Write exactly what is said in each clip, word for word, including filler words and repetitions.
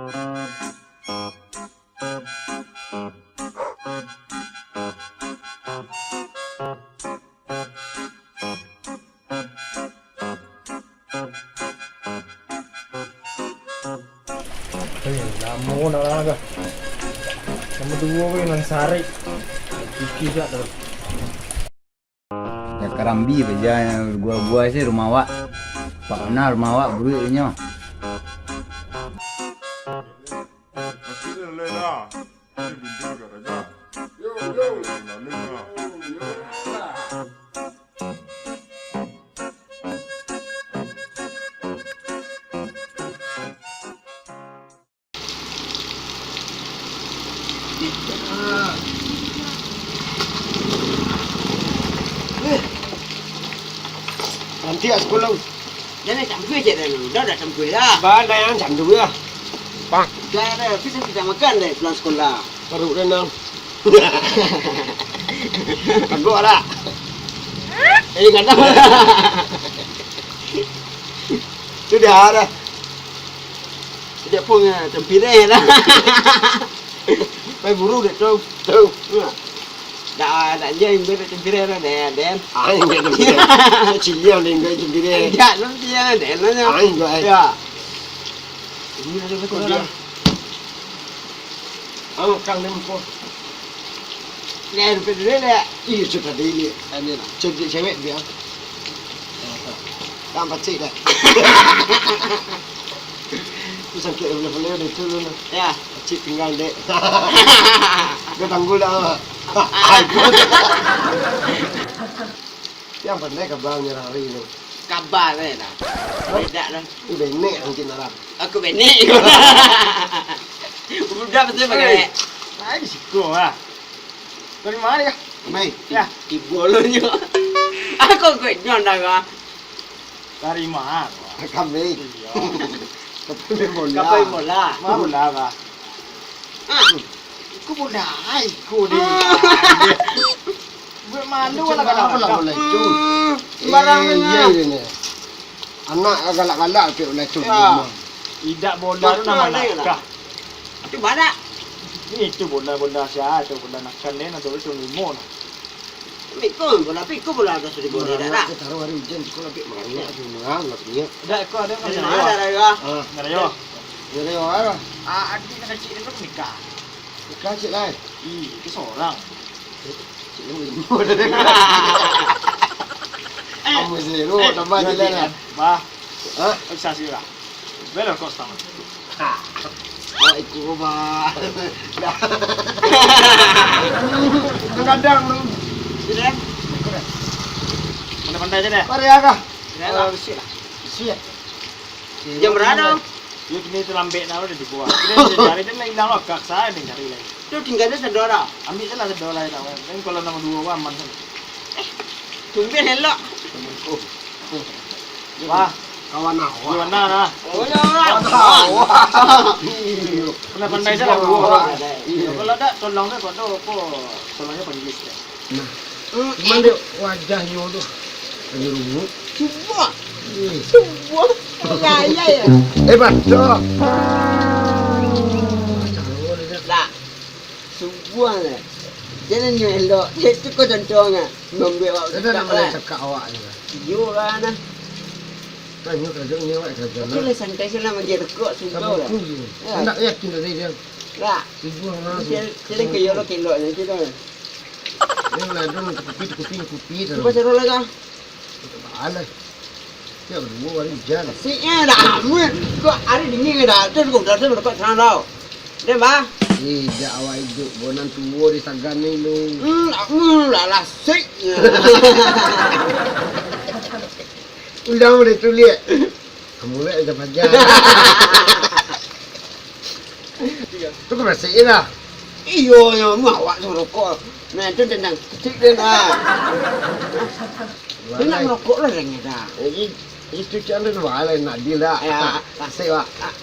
Eh, lamo nak lah, Kak. Nomor duo ko nan sarik. Kiki sak tu. Ya, karambi baja gua-gua sih rumah awak. Pak, bana rumah awak buruak inyo. Nanti kat sekolah. Jan lah campuik cek dah lu. Dah, dah campuik dah. Ba, dah jan campuik lah. Dah, dah. Kita sudah makan dah pulang sekolah. Paruik dah, Nang. Kagok lah. Eh, kadang. Sudah dah. Sejak pun, eh, cempirai dah. Pai buru dek tu. Tu. Dak, dak je imbe dek cempirai dah, Den. Ah, imbe cempirai. Ciliang dek imbe cempirai. Jak lu dia, Den, nanya. Ah, imbe ai. Ya. Ini ada betul dia. Ah, kang ni muko. Ni ada betul dia. Iya, sudah dilihat. Ini lah. Cek cewek dia. Kan pacik dah. Tu sakik boleh-boleh dah tu lu. Ya. Pacik pinggang dek. Dah tanggul dah. Yang pandai kaba nyerang hari tu. Kaba tu dah. Bedak dah. Benek mungkin orang. Aku benek. Budak betul pakai. Ai, di siko lah. Dari mana ya? Mai. Ya. Tibo lo nyo. Aku kok nyon dah kah? Dari mana? Kami. Iya. Kami bola. Kami bola. Mana bola kah? Ah. Aku bola, ai, aku di. Buat malu lah kalau bola itu. Sembarang. Eh, iya, iya, iya. Anak galak-galak tu lah tu. Ya. Idak bola tu nama nakah. Itu badak. Ini tu bola-bola sia tu, bola nakal ni, nak turun tu limo nah. Iko bola, iko bola ada seribu ni dah. Kita taruh hari hujan, kau lagi marah tu, marah lah punya. Dak, kau ada kan? Ada lah ya. Ah. Ada yo. Ada yo, ada. Ah, adik nak kecil dia nikah. Nikah cik lah. Ih, itu seorang. Cik yang limo. Kamu sendiri, tambah jalan lah. Bah. Hah? Bisa sih lah. Bela kos tangan. Ha. Awak ikut, Bah. Dah. Kadang-kadang tu. Sudah? Pandai-pandai je deh. Mari, Aga. Sudah lah. Bisi lah. Bisi ya? Jam berapa? Yo, kini terlambat dah, udah dibuat. Kini cari dia lah hilang lah, kaksa ni cari lagi. Tu tinggal dia sadara. Ambil je lah sadara lah, kan kalau nama dua aman kan. Tumben elok. Wah, kawan awak. Gimana dah? Oh, ya, orang. Kawan awak. Pandai-pandai je lah. Iya. Kalau tak, tolong deh, kau tu apa? Tolongnya panggil sikit. Nah, cuman dek wajahnyo tu lagi runguik. Subuah. Subuah. Gaya ya. Eh, Bacok. Lah. Subuah lah. Jangan nyo elok. Itu kau contoh ngah. Mambuek awak cakap lah. Cakap awak ni lah. Iyo lah nah. Kan nyo kerja, nyo awak kerja lah. Oke lah, santai saja lah, magi rokok, subuah lah. Hendak yakin tadi dia. Lah. Subuah lah. Jalan ke yolo kelok ni tu dah. Ini lah dulu, kupi, kupi, kupi tu. Cuba seru lah kah? Alah. Tiap dua hari hujan. Siknya dah amat. Kok hari dingin dah. Terus kau dah terus kau senang tau. Dia bah. Eh, jak awak hidup. Bonang tua di Sagan ni lu. Hmm, aku lah lasik. Undang boleh tulis. Kamu lihat aja pajar. Tu kau masih lah. Iyo, yo, mu awak tu rokok. Nah, itu tentang cik dia dah. Dia nak merokok lah dengan dah. Jadi, itu cak dia dua lah, nak dia lah. Ya. Tasik, Pak.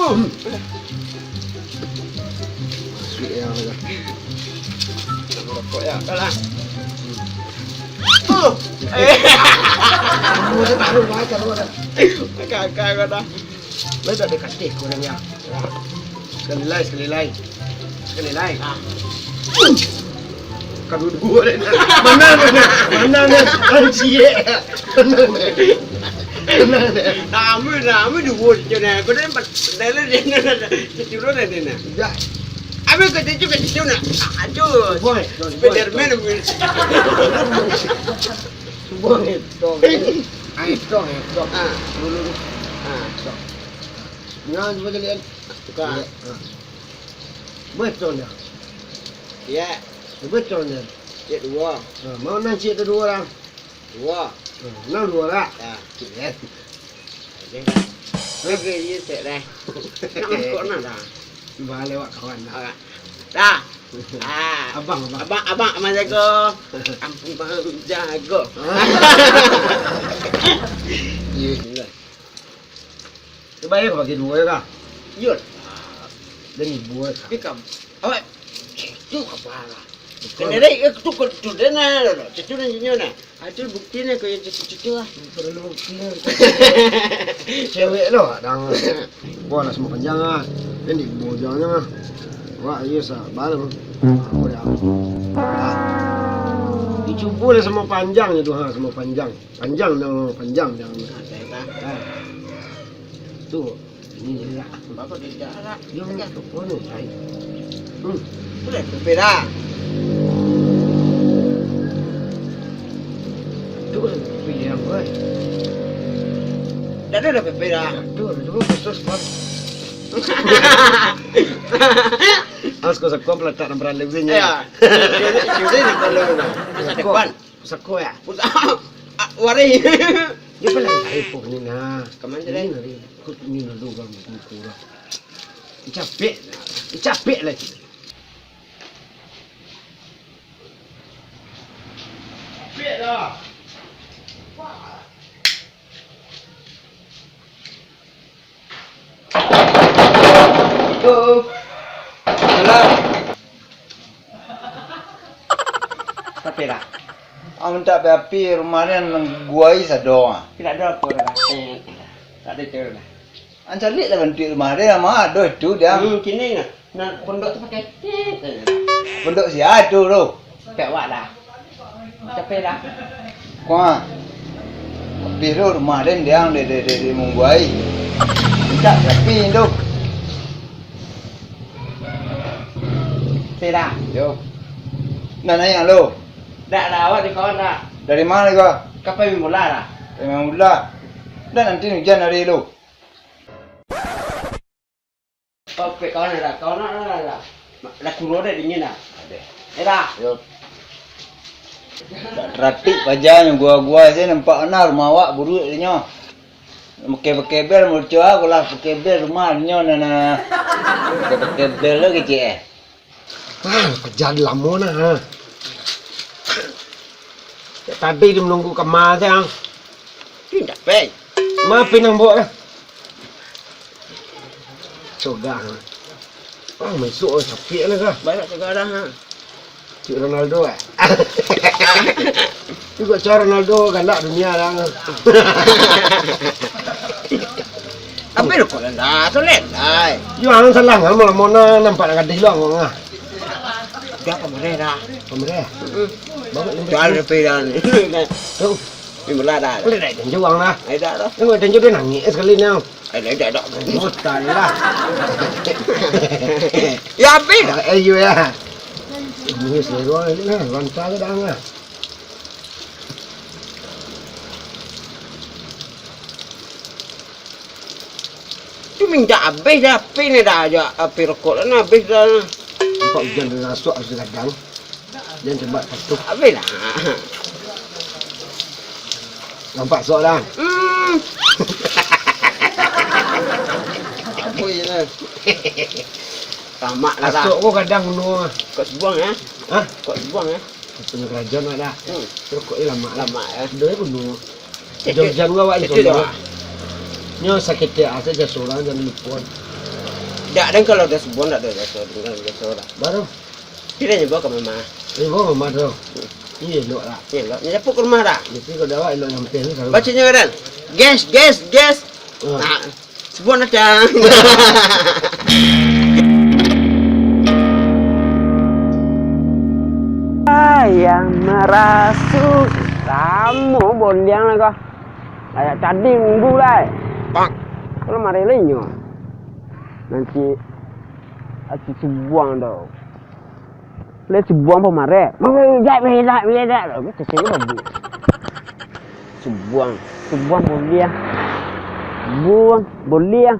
Masuak yo, yo. Nak marokok yo, dah lah. Oh. Eh. Kamu tu baru baca lu dah. Kakak kau dah. Lu tak ada kasih kurang yo. Sekali lai, sekali lai. Sekali lai. Ah. Kaduo-duo deh. Mana, mana? Mana, mana? Anjir. Mana, mana? Rami, rami duo je nah. Kau dah empat, dah lah dia nah. Cucuk dulu dah dia nah. Dah. Abih kau cucuk, kau cucuk nah. Aduh. Boy, boy, boy. Spiderman, boy. Boy, stop. Ayo, stop, stop. Ah. Dulu, dulu. Ah, stop. Nah, cuba caliak. Tukar. Iyo, ah. Boy, stop dah. Iyo. Boy, stop dah. Cek duo. Ah, mau nan cek tu duo lah. Duo. Hmm, nang duo lah. Ya. Cik, eh. Oke, dah. Oke, iya, cek dah. Nak masuk nak dah. Bah lewat kawan dah. Alright. Dah. Ah. Abang, abang. Abang, abang, abang jago. Ampun, bang jago. Iya. Cuba ya bagi duo ya, kah? Iya. Dan ibu ya, kah? Tapi kam, awak, itu kabar lah. Bukan. Kan dia, eh, tu, tu, tu, dia nah, tu, tu, dia, dia, nah. Ah, tu bukti ni, kau yang cucu-cucu lah. Perlu bukti ni. Cewek lo, dang. Wah, lah sama panjang ah. Kan di bojang ah. Wah, iya sabar. Apa ya? Ah. Dicubo lah sama panjang itu ha, sama panjang. Panjang dang, panjang dang. Ah, saya tak. Ah. Tu. Ini je lah. Bapak dia dah lah. Yo, mana tu? Hmm. Boleh, kopi dah. Tu kan kopi yang buat. Dah ada, dah kopi dah. Dah ada, dah ada, dah ada, dah ada. Awas kau sekuat pelatak dan beralih sini. Ya. Cuci, cuci, cuci, cuci, cuci. Masa depan. Pusako ya? Pusa-, ah, warai. Dia pernah tarik pun ni nah. Kaman je, ini nari. Kau ni lalu bang, buku lah. Capek. Capek lah. Capek lah. Assalamualaikum. Salam. Tapi lah. Amun tak api-api rumah ni nan guai sado ah. Tidak ada apa dah. Eh, tak ada cewek dah. Ancalik lah bantuak rumah dia, nama ado itu dia. Hmm, kini nah. Nah, pondok tu pakai tit saja. Pondok sia tu, tu? Pek awak dah. Capek dah. Kuah. Habis tu rumah den diang di, di, di, di Mungguai. Minta tapi tu. Capek dah. Yo. Nak naik lo? Dah, dah, awak di kawan dah. Dari mana kau? Kapal Mimbola dah. Dari Mimbola. Dah nanti hujan hari lo. Kau pek kawan dah, kawan dah, dah, dah. Lah kuro dek dingin dah. Adeh. Eh dah. Yo. Tak teratik pajanyo gua-gua se nampak bana rumah awak buruak dinyo. Pakai-pakai bel muncul ah, lah pakai bel rumah dinyo nah, nah. Pakai-pakai bel lo kecek eh. Ah, kerja lamo nah. Tadi dia menunggu kama se ah. Tidak pek. Maafin nang buat lah. Coga. Ah, masuk oh, capek lah kah? Banyak coga dah ha. Cik Ronaldo eh. Juga cara Ronaldo galak dunia dah. Tapi lu kau dah soleh dah. Yo ang salah ngah malah mona nampak nak gadih lo ngah. Dah pamereh dah. Pamereh. Bagus. Jual lebih dah ni. Tuh. Ni murah dah. Boleh dah janji uang lah. Eh dah dah. Tengok janji dia nangis sekali ni. Eh dah dah dah. Bukan lah. Ya habis dah. Eh you ya. Ini selero ni lah. Lancar ke dah lah. Tu minta habis dah, api ni dah aja, api rokok lah nah habis dah. Nampak hujan dah masuk harus digadang. Jangan cepat patuh. Habis lah. Nampak sok dah. Hmm. Apa je lah. Tamak lah dah. Asok ko kadang no. Kau sebuang ya? Hah? Kau sebuang ya? Punyo karajo nak dah. Hmm. Rokok ni lamak. Lamak ya. Dah bunuh. Jauh-jauh awak itu. Nyo sakit hati saja seorang jangan lupa. Dak, dan kalau ado subuang dak ado biaso, dak ado biaso dak. Baru. Pilihan nyo bawa ka mama. Eh, bawa mama tu. Iyo, elok lah. Iyo, elok. Nyo japuk ka rumah dak? Mesti kau dawak elok nyampe tu tahu. Baco nyo kan? Gas, gas, gas. Ah. Nah, subuang datang. Ayam marasuk. Lamo bondiang lah kau. Kayak tadi nunggu lah. Bang. Kalau marelai nyo. Nanti aci subuang tu. Lai subuang pamareh. Bejak, bejak, bejak. Kecil babu. Subuang, subuang buliah. Buang, buliah.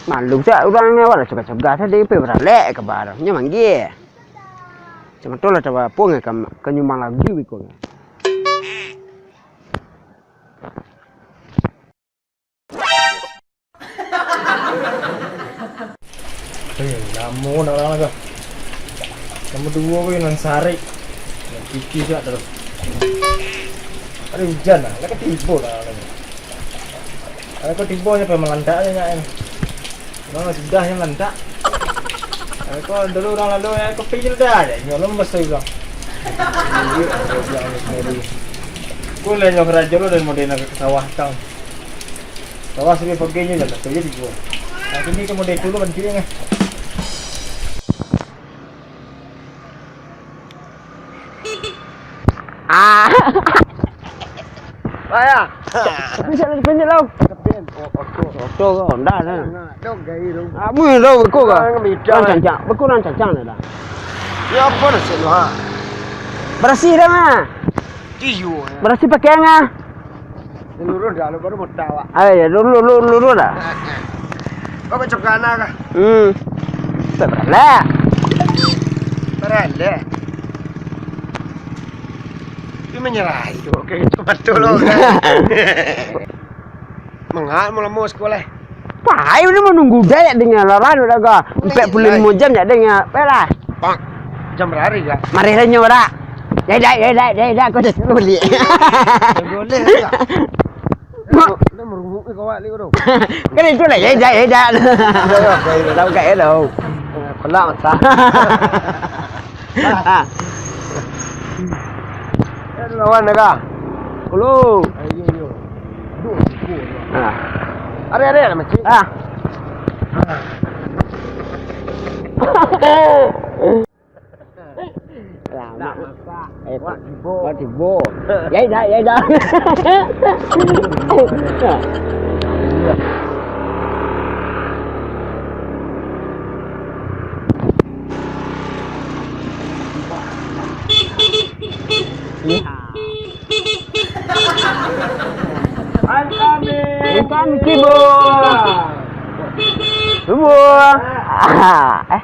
Malu cak urang ni, awak lah cegah-cegah tadi, pai baralek ka bar. Nyo manggie. Macam tu lah, cubo puang ka, ka nyumbang lagi biko. Eh, lamo nak urang lah. Nomor duo ko nan sarik. Nan kiki siap tu. Ado ujan lah, lah ka tibo lah. Lah ka tibo nyo pai malantak ajo nyo. Urang lah sudah nyo malantak. Lah ko dulu urang lalu nyo kopi je lah dah, nyo lom basai urang. Ko lah nyo karajo lo dari model nak ka sawah tang. Sawah sampai pagi nyo jan, satu je tigo. Nah, kini ka model tu lo bantuak nyo. Ah. Payah. Pencet lah, pencet lah. Oto ko, Honda nah. Amu lo beko ka? Kurang cancang, beko kurang cancang dah. Ya apo nasib lu ha? Barasih dah mah. Iyo. Barasih pakai ang ah. Lurus dah, lu baru mutar, Wak. Ah, ya, lurus, lurus, lurus dah. Kau baca kana kah? Hmm. Baralek. Baralek. Tapi manyarahi, oke, itu betul lo. Mangapo lamo sekolah? Pai, udah manunggu dah, jak dengar lah, dah ka. Ampek puluah limo jam, jak dengar. Pai lah. Jam bara ka? Mari lah nyo bara. Jai dak, jai dak, jai dak, kau dah suruh bali. Boleh lah. Nak merunguk ni kau ni kau tu. Kan itu lah, jai dak, jai dak. Tahu kat dia tahu. Pelak mata. Ah. Eh, lawan dah kah? Halo. Ayo, ayo. Duh, duh. Ah. Ari, ari, ari, makcik. Ah. Lamo. Eh, wak tibo. Wak tibo. Yai dah, yai dah. Welcome, Kibo. Kibo. Ah, eh,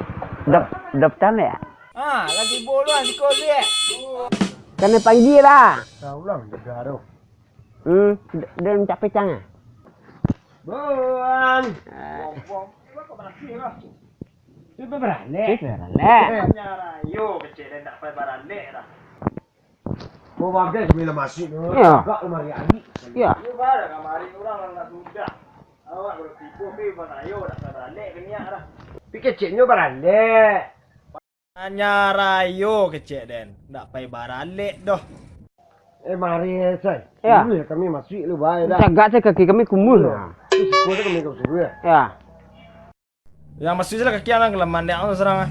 dop, dop tamu ya? Ah, lagi bola di kolek. Kena panggil lah. Dah ulang juga tu. Hmm, d-, dan capek cang ah. Buan. Ah. Bom, bom. Kau berhasil lah. Itu beralek. Itu beralek. Eh, nyarayo kecek dan nak pai baralek dah. Kau bagai sambil masuk tu. Ya. Agak lemari adik. Ya. Dia barang kamari orang nak sudah. Awak kalau tipu pi banayo dah baralek keniak dah. Pi keceknyo baralek. Hanya rayo kecek den, ndak pai baralek doh. Eh, mari, Sai. Ya. Dulu ya kami masuk lu bae dah. Tagak se kaki kami kumuh. Iya. Nah. Terus kuasa kami kau suruh ya. Ya. Yang masuk je lah kaki anak kelaman dek ang serang ah.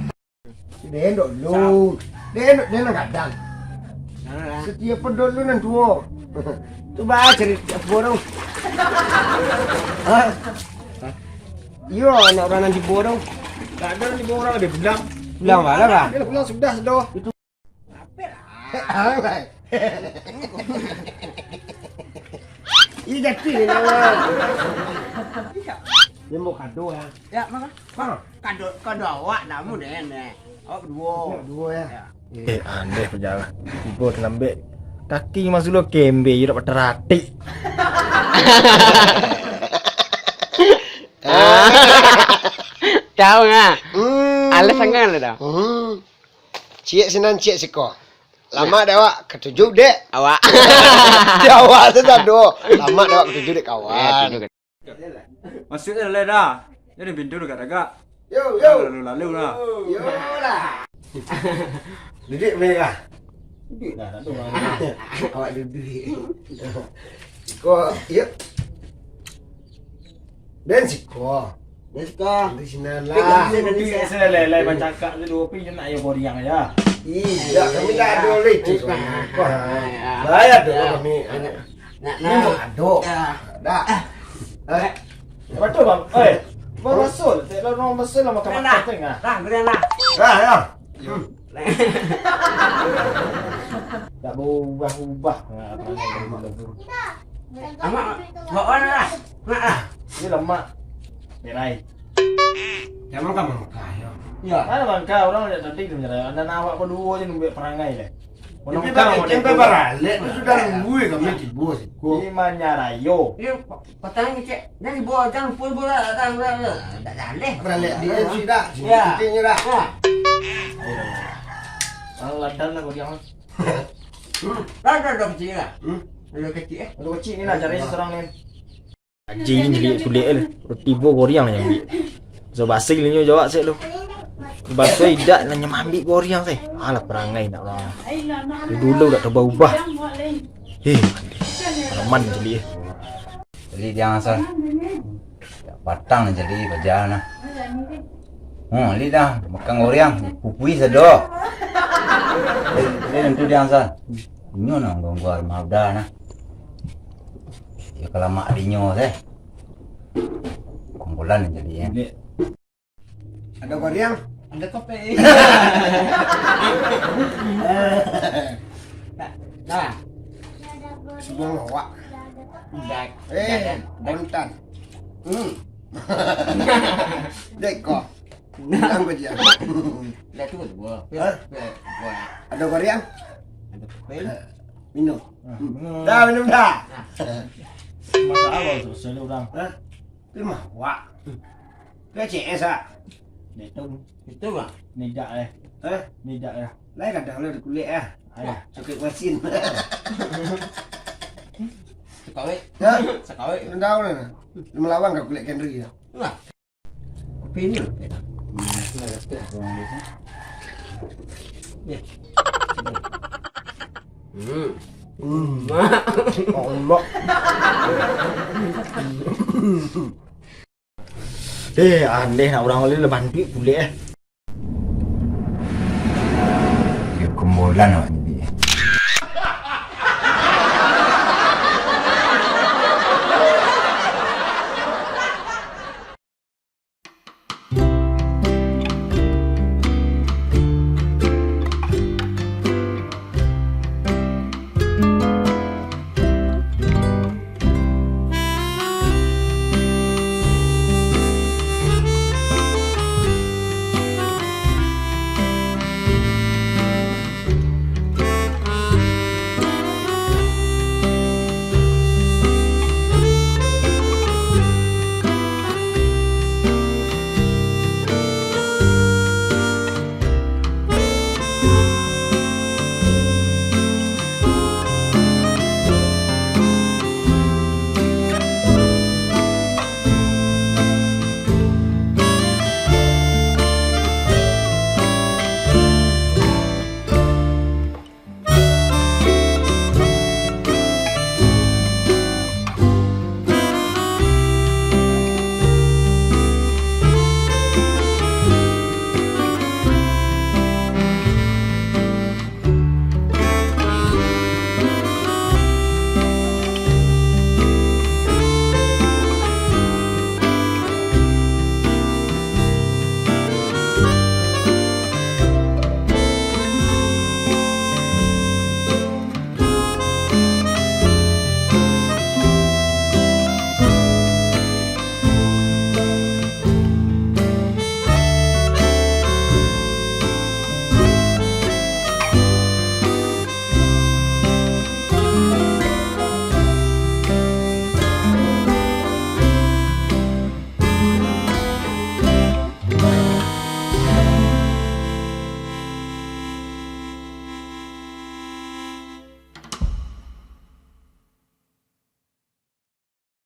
Den dok lu. Den dok den gadang. Nah, lah. Setiap pedot lu nan tuo. Cuba cari borong. Hah? Iyo, anak urang nan di bawah tu. Tak ada di bawah urang, dia pulang. Pulang mana, Bang? Dia pulang sudah, sudah. Itu. Apa lah? Ini jatuh ni, kawan. Iya. Dia mau kado, ya. Ya, maka. Bang. Kado, kado awak, namu, Den, eh. Awak berdua. Berdua, ya. Ya. Eh, aneh pejalan. Tiba terlambat. Kaki Mas Ulo kembe, je dak patah ratik. Ah. Tahu ngah? Hmm. Alas sangat lah dah. Hmm. Ciek sinan, ciek siko. Lama dek awak, ketujuh dek. Awak. Di awak tu tak do. Lama dek awak, ketujuh dek kawan. Eh, tujuh ke- Masuak se lah dah. Jadi pintu dagak-dagak. Yo, yo. Lalu-lalu lah. Yo lah. Duduak merah. Duduak lah, tak ada orang. Awak duduak. Ko, yo. Den siko. Den siko. Di sinan lah. Duduak se lah, lai, lai bancakak tu duo pi nak yo goriang aja. Iya, kami tak ada leceh. Wah. Bayar dulu kami. Nak, nak. Ado. Dah. Eh. Apa tu, Bang? Eh, Bang Rasul, tak ada orang Rasul lah makan-makan tengah. Dah, beri lah. Dah, ya. Hmm. Tak berubah-ubah. Amak, bawa lah. Nak lah. Dia lemak. Berai. Jangan makan-makan, ya. Ya. Mana bangka orang nak tadi tu, anak awak berdua je nunggu perangai deh. Tapi pakai cempe baralek tu sudah nunggu kami tibo siko. Di mana rayo? Iyo, patang kecek. Jadi bawa jangan pun bola datang, datang, datang. Dak jaleh. Baralek di M C dah. Ya. Pentingnya dah. Ya. Ayo. Kalau ladan lah kau diam. Dah, dah, dah kecil lah. Hmm? Dah kecil, eh. Dah kecil ni lah, cari seorang ni. Aji ni jadi kulek tu. Tibo goriang yang ambil. So basi linyo jawab sek tu. Baso idak lah nyamambi goriang sek. Alah perangai nak orang. Dulu dak tabah ubah. Eh, aman jadi eh. Jadi diang asal. Batang ni jadi bajalan lah. Hmm, lidah makan goriang, pupui sado. Jadi tentu diang asal. Inyo nang ganggu rumah udah nah. Ya kalamak dinyo teh. Kumpulan jadi ya. Ado goriang? Ado kopi. Nah. Sudah lawak. Dah. Eh, bontan. Hmm. Dek ko. Nah. Dah tu buah. Hah? Buah. Ado goriang? Ado kopi. Minum. Dah, minum dah. Masalah tu, selalu orang. Hah? Tapi mah, wak. Kau C S ah? Itu. Itu mah. Nidak eh. Hah? Nidak eh. Lai kadang lah di kulik ah. Ayo. Sakik masin. Sakawik. Hah? Sakawik. Tahu lah. Melawan kau kulik Kendri ya. Lah. Kopi ni. Ya. Hmm. Hmm. Allah. Eh, aneh nak urang ulih leban duit pulek eh. Yo kumpulan awak